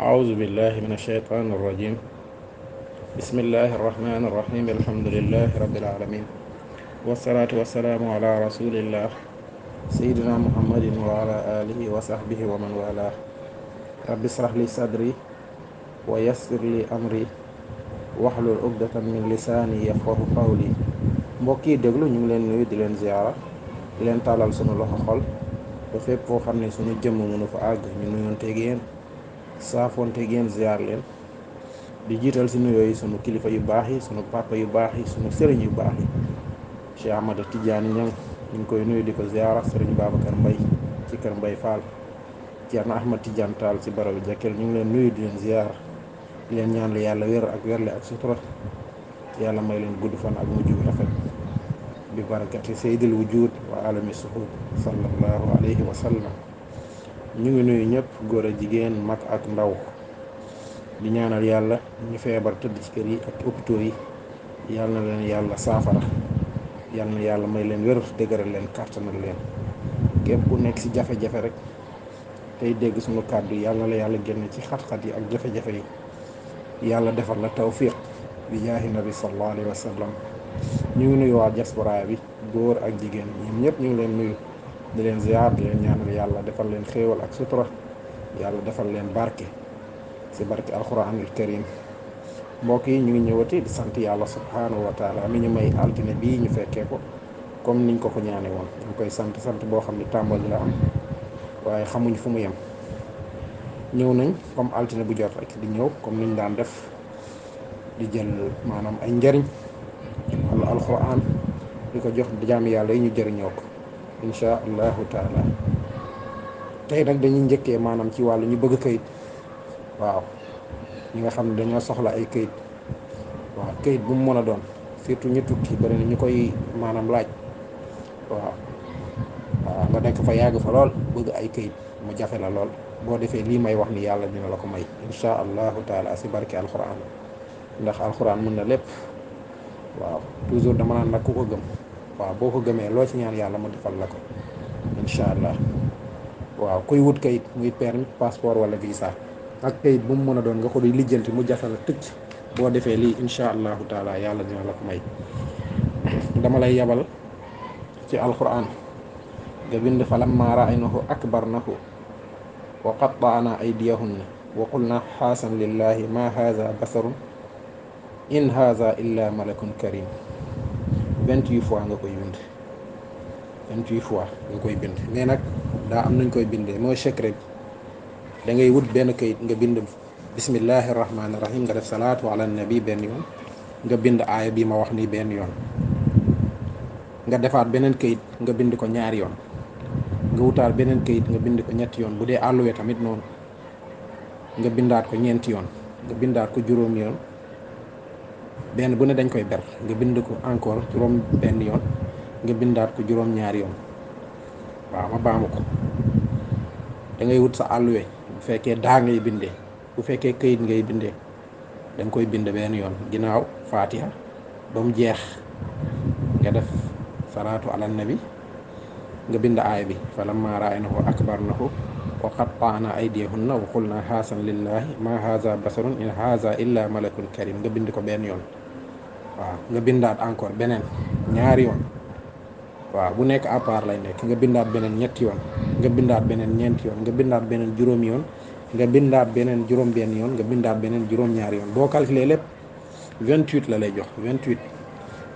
أعوذ بالله من الشيطان الرجيم. بسم الله الرحمن الرحيم. الحمد لله رب العالمين، والصلاة والسلام على رسول الله سيدنا محمد وعلى آله وصحبه ومن والاه. رب اشرح لي صدري ويسر لي أمري واحلل عقدة من لساني يفقه قولي. mbokk yi déglu ñu ngi leen nuyu di leen ziyaara di leen tàllal sunu loxo xol ba fépp foo xam ne sunu jëmm mënu fa àgg ñu nuyonteeg yéen saafonteeg yéen ziyaar leen di jiital si nuyoo yi sunu kilifa yu baax yi sunu papa yu baax yi sunu sëriñ yu baax yi Cheikh Ahmada Tidiane Niang ñu ngi koy nuyu di ko ziyaara sëriñ Babacar Mbay ci kër Mbay Fall, Ceerno Ahmad Tidiane Tall ci barabu Jàkkeel. ñu ngi leen nuyu di leen ziyaara di leen ñaanal yàlla wér ak wérle ak sutura, yàlla may leen gudd fan ak mujj bu rafet bi barakati sayyidil wujud wa alami suhud sallallahu alayhi wa sallam. ñu ngi nuyu ñëpp, góor a jigéen, mag ak ndaw, di ñaanal yàlla ñu feebar tëdd ci kër yi ak hôpitaux yi yàlla na leen yàlla saafara, yàlla na yàlla may leen wér, dëgëral leen, kàttanal leen. képp ku nekk ci jafe-jafe rek tey dégg suñu kàddu yàlla na la yàlla génn ci xat-xat yi ak jafe-jafe yi, yàlla defal la tawfiq bi jaahi nabi sallallahu alayhi wa sallam. ñu ngi nuyu waa diaspora bi, góor ak jigéen, ñoom ñëpp ñu ngi leen nuyu di leen ziar, di leen ñaanal yàlla defal leen xéewal ak sutura, yàlla defal leen barke ci barke alquranul karim. mbokk yi ñu ngi ñëwati di sant yàlla subhanahu wa taala mi ñu may altine bii ñu fekkee ko comme niñ ko ñaane woon. ñu koy sant boo xam ne tàmbali la am waaye xamuñ fu mu yem. ñëw nañ comme altine bu jot rek di ñëw comme niñ daan def, di jël maanaam ay njariñ wala alquran di ko jox jaami yàlla yi ñu jëriñoo ko insha allahu taala. tey nag dañuy njëkkee maanaam ci wàllu ñu bëgg kayit. waaw, ñi nga xam ne dañoo soxla ay kayit. waaw, kayit bu mu mën a doon, surtout ñu tukki bari na ñu koy maanaam laaj. waaw nga nekk fa yàgg fa lool bëgg ay kayit mu jafe la lool, boo defee lii may wax ni yàlla dina la ko may insha allahu taala si barke alquran, ndax alquran mën na lépp. waaw, toujours dama naan nag ku ko gëm, waaw boo ko gëmee loo ci ñaan yàlla mu defal la ko insha allah. waaw, kuy wut kayit muy permis, passeport wala visa ak kayit bu mu mën a doon nga ko di lijjanti mu jafe la tëcc, boo defee lii insha allahu taala yàlla dina la ko may. dama lay yabal ci alquran nga bind falammaa ra'aynahu akbarnahu wa qatta'naa aydiyahunna wa qulnaa xaasan lillahi ma haza basarun in haza illa malakun karim. 28 fois nga koy bind, 28 fois nga koy bind. mais nag daa am nañ koy bindee, mooy secret bi. da ngay wut benn kayit nga bind bismillahi rahmaani rahim, nga def salaatu ala nabi benn yoon, nga bind aaya bi ma wax nii benn yoon, nga defaat beneen kayit nga bind ko ñaari yoon, nga wutaat beneen kayit nga bind ko ñetti yoon. bu dee àlluwe tamit noonu, nga bindaat ko ñeenti yoon, nga bindaat ko juróomi yoon. benn bu ne dañ koy ber, nga bind ko encore juróom benn yoon, nga bindaat ko juróom ñaari yoon. waaw, ma baamu ko. da ngay wut sa àlluwe, bu fekkee daa ngay bindee, bu fekkee kayit ngay bindee, da nga koy bind benn yoon ginnaaw fatiha ba mu jeex, nga def salaatu ala nabi, nga bind aaya bi falammaa ra'aynahu akbarnahu wa qatta'naa aydiyahunna wa qulnaa xaasan lillahi ma haza basarun in haza illa malakun karim, nga bind ko benn yoon. waaw, nga bindaat encore beneen ñaari yoon. waaw, bu nekk à part lay nekk. nga bindaat beneen ñetti yoon, nga bindaat beneen ñeenti yoon, nga bindaat beneen juróomi yoon, nga bindaat beneen juróom benn yoon, nga bindaat beneen juróom ñaari yoon. boo calculer lépp 28 la lay jox. 28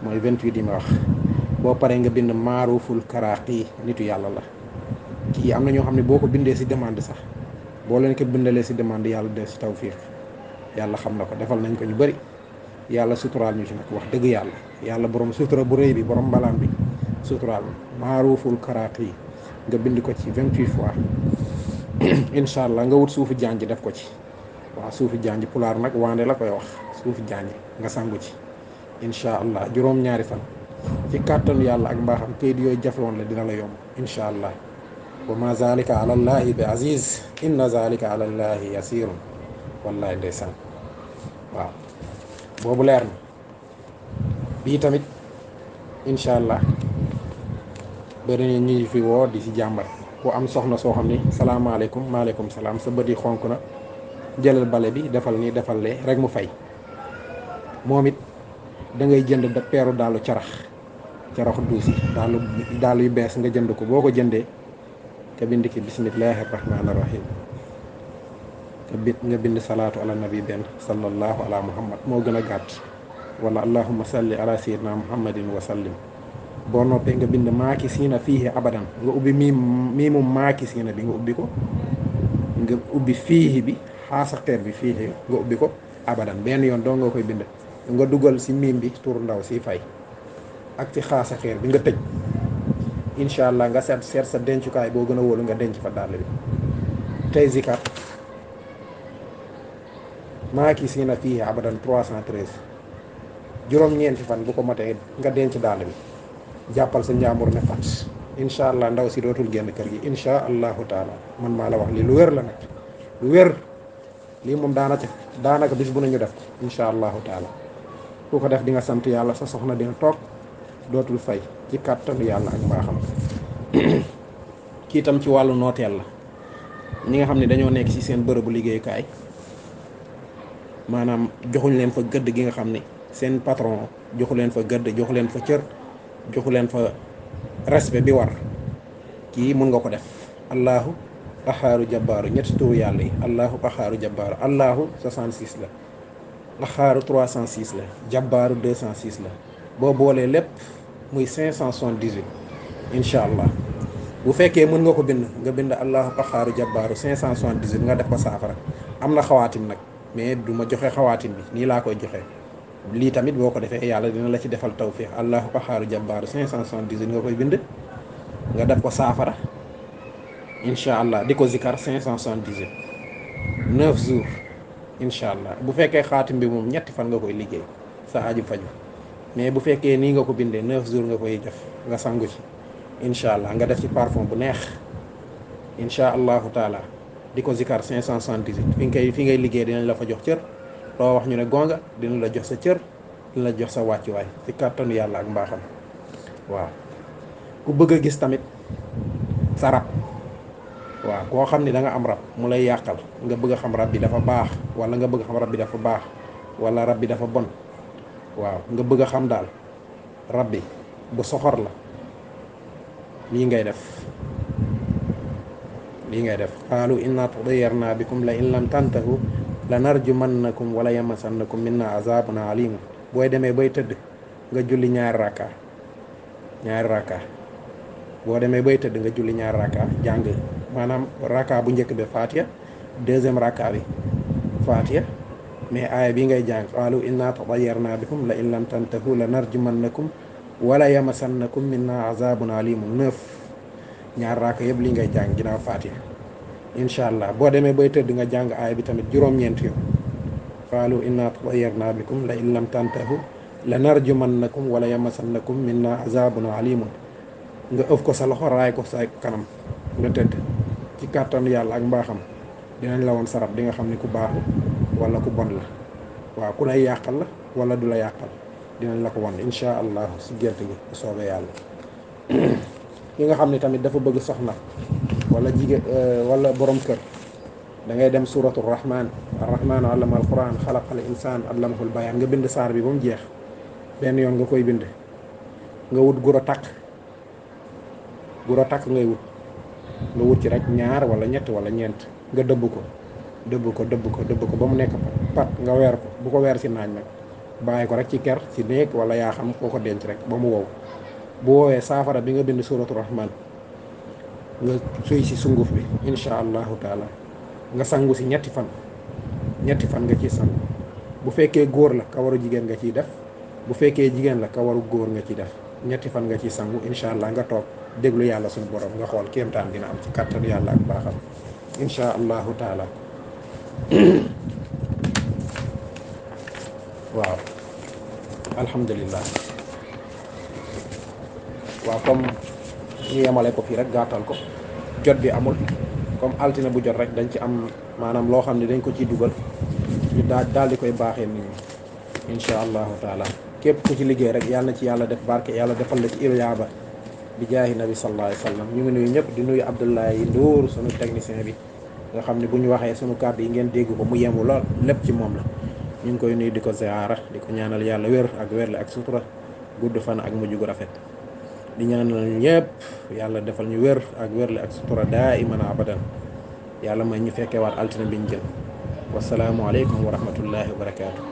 mooy 28 yi ma wax. boo paree nga bind maaruful karaaqi, nitu yàlla la kii. am na ñoo xam ne boo ko bindee si demande sax, boo leen ko bindalee si demande yàlla def si tawfiq. yàlla xam na ko, defal nañ ko ñu bëri. yàlla suturaal ñu ci nag, wax dëgg yàlla. yàlla borom sutura bu rëy bi, borom mbalaan bi suturaal maaruful karaaqi nga bind ko ci 28 fois incha allah. nga wut suufu janj def ko ci. waaw, suufu janj pulaar nag waande la koy wax, suufu janj nga sangu ci incha allah juróom-ñaari fan. ci kàttanu yàlla ak mbaaxam kayit yooyu jafewoon la dina la yomb incha allah. wa ma zalika ala llahi bi aziz, inna zalika ala llahi yasirun. wallahi ndeysaan. waaw, boobu leer na. bii tamit incha allah bëri na ñu fi woo di si jàmbat ku am soxna soo xam ni salaamaaleykum maaleykum salaam, sa bët yi xonk na jëlal bale bi defal nii defal lee rek mu fay. moom it da ngay jënd peeru daalu caraxu duus yi daalu yu bees nga jënd ko boo ko jëndee nga bind ki bismillahi rahmaani rahim nga bind salaatu ala nabi benn sallallahu ala muhammad moo gën a gàtt wala allahumma salli ala sayyidina muhammadin wa sallim. boo noppee nga bind maaki siina fiihi abadan nga ubbi miimu maaki siina bi nga ubbi ko nga ubbi fiihi bi xaasaxeer bi fiihi nga ubbi ko abadan benn yoon doo nga koy bind nga dugal si miim bi tur ndaw si fay ak ci xaasaxeer bi nga tëj incha allah nga seet sa dencukaay boo gën a wóolu nga denc fa dàll bi tey zikar maaki siina fiihi abadan 313 juróom-ñeenti fan bu ko matee nga denc dàll bi jàppal sa njaambur ne fat incha allah ndaw si dootul génn kër gi incha allahu taala man maa la wax lii lu wér la nag lu wér lii moom daanaka bis bu nañu def ko incha allahu taala ku ko def di nga sant yàlla sa soxna dina toog dootul fay ci kàttanu yàlla ak mbaaxam. kii tam ci wàllu nooteel la ñi nga xam ne dañoo nekk ci seen bërëbu liggéeyukaay maanaam joxuñ leen fa gëdd gi nga xam ne seen patron joxu leen fa gëdd joxu leen fa cër joxu leen fa respect bi war kii mun nga ko def allahu qaxaaru jabbaaru ñetti turu yàlla yi allahu qaxaaru jabbaaru allahu 66 la qaxaaru 306 la jabbaaru 206 la boo boolee lépp muy 578 incha allah. bu fekkee mën nga ko bind nga bind allahu qaxaaru jabbaaru 578 nga def ko saafara am na xawaatim nag mais du ma joxe xawaatim bi nii laa koy joxe. lii tamit boo ko defee yàlla dina la ci defal tawfiix allahu qaxaaru jabbaaru 578 nga koy bind nga def ko saafara incha allah di ko zikar 578 9 jours incha allah. bu fekkee xaatim bi moom ñetti fan nga koy liggéey sa aju faju mais bu fekkee nii nga ko bindee 9 jours nga koy def nga sangu ci incha allah nga def ci parfum bu neex incha allahu taala di ko zikar 578 fi ngay liggéey dinañ la fa jox cër. loo wax ñu ne gonga dina la jox sa cër dina la jox sa wàccuwaay ci kàttanu yàlla ak mbaaxam. waaw ku bëgg a gis tamit sa rab waaw koo xam ni da nga am rab mu lay yàqal nga bëgg a xam rab bi dafa baax wala nga bëgg a xam rab bi dafa baax wala rab bi dafa bon waaw nga bëgg a xam daal rab bi bu soxor la lii ngay def qaalu inna tadayyarna bikum la in lam tantahu la narjumannakum wala yamasannakum minna azabun alim. booy demee bay tëdd nga julli ñaari rakka boo demee bay tëdd nga julli ñaari rakka jàng maanaam rakka bu njëkk bi Fatiha deuxième rakka bi Fatiha mais aaya bi ngay jàng qaalu inna tadayyarna bikum la in lam tantahu la narjumannakum wala yamasannakum minna azabun alimun 9 ñaari rakka yëpp li ngay jàng ginnaaw Fatiha incha allah. boo demee bay tëdd nga jàng aaya bi tamit juróom-ñeenti yoon qaalu inna tadayyarna bikum la in lam tantahu la narjumannakum wala yamasannakum minna azabun alimun nga ëf ko sa loxo raay ko sa kanam nga tëdd ci kàttanu yàlla ak mbaaxam dinañ la woon sarab di nga xam ne ku baax wala ku bon la waaw ku lay yàqal la wala du la yàqal dinañ la ko won incha allah si gént gi bu soobee yàlla. ki nga xam ne tamit dafa bëgg soxna wala jigéen wala borom kër da ngay dem suratu rahman arrahmanu allama alquran xalaqal insaan allamahul bayaan nga bind saar bi ba mu jeex benn yoon nga koy bind nga wut guro takk ngay wut nga wut ci rek ñaar wala ñett wala ñeent nga dëbb ko ba mu nekk pat nga weer ko bu ko weer ci naaj nag bàyyi ko rek ci ker ci néeg wala yaa xam koo ko denc rek ba mu wow. bu woowee saafara bi nga bind suratu rahman nga suy si sunguf bi incha allahu taala nga sangu si ñetti fan nga ciy sangu. bu fekkee góor la kawaru jigéen nga ciy def bu fekkee jigéen la kawaru góor nga ciy def ñetti fan nga ciy sangu incha allah nga toog déglu yàlla suñu borom nga xool kéemtaan dina am ci kàttan yàlla ak baaxam incha allahu taala. waaw alhamdulillah. waaw comme ñu yemale ko fii rek gàttal ko jot bi amul comme altine bu jot rek dañ ci am maanaam loo xam ne dañ ko ciy dugal ñu daal di koy baaxee nit ñi incha allahu taala. képp ku ci liggéey rek yàlla na ci yàlla def barke yàlla defal la ci ijaaba bi jaahi nabi sallallahu alayhi wa sallam. ñu ngi nuyu ñëpp di nuyu Abdoulaye Ndour sunu technicien bi nga xam ne bu ñu waxee sunu kàddu yi ngeen dégg ko mu yemu lool lépp ci moom la. ñu ngi koy nuyu di ko ziyaara di ko ñaanal yàlla wér ak wérle ak sutura gudd fan ak mujj gu rafet di ñaanal ñëpp yàlla defal ñu wér ak wérle ak sutura daa iman abadan yàlla may ñu fekkee waat altine biñ jël wasalaamualeykum wa rahmatullahi wa barakaatu.